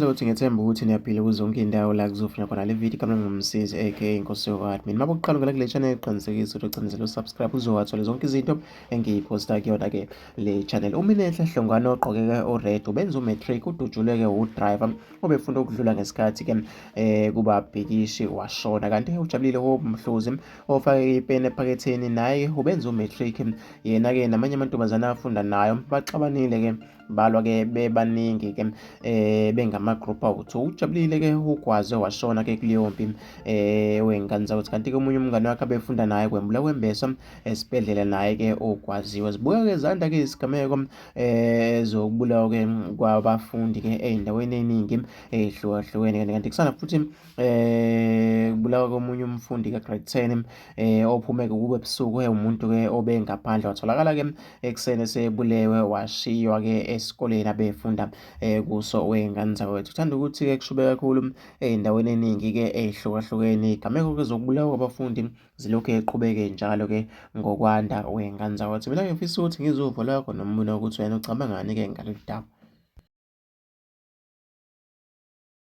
Ukuthi ngethemba ukuthi niyaphila kuzo zonke iy'ndawo la kuzofika khona le video. Igama ngumsizi aka Inkosi yoku-admin. Uma kuqala ungena kule channel, qinisekisa ukuthi ucinezele u-subscribe uzowathola zonke izinto engiyiphosta kuyona-ke le channel. UMinenhle Hlongwane ogqoke-ke o-red ubenza u-matric, udutshulwe-ke u-driver obefuna ukudlula ngesikhathi-ke kubabhikishi washona. Kanti uJabulile Hope Mhluzi ofake ipeni ephaketheni naye ubenza u-matric, yena-ke namanye amantombazane afunda nayo baxabanile-ke, balwa ke bebaningi ke bengama group awu-2. Ujabulile ke ugwaze washona ke kuleyo mpi wey'ngane zakuthi. Kanti ke omunye umngane wakhe abefunda naye kwembula kwembeswa esibhedlela naye ke ogwaziwe. Zibuka ke zanda ke isigameko zokubulawa ke kwabafundi ke ey'ndaweni ey'ningi ey'hlukahlukene. Kanti kusana futhi kubulawa komunye umfundi ka-grade 10 ophume ke kube ebusuku, umuntu ke obengaphandle watholakala ke ekuseni esebulewe washiywa ke esikoleni abefunda kuso wey'ngane zakwethu. Uthanda ukuthi ke kushube kakhulu ey'ndaweni eningi ke ey'hlukahlukene. Iy'gameko ke zokubulawa kwabafundi zilokhu eqhubeke njalo ke ngokwanda wey'ngane zakwethu. Mina ngifisa ukuthi ngizwe uvo lwakho nombono ukuthi wena ucabangani ke ngalolu daba.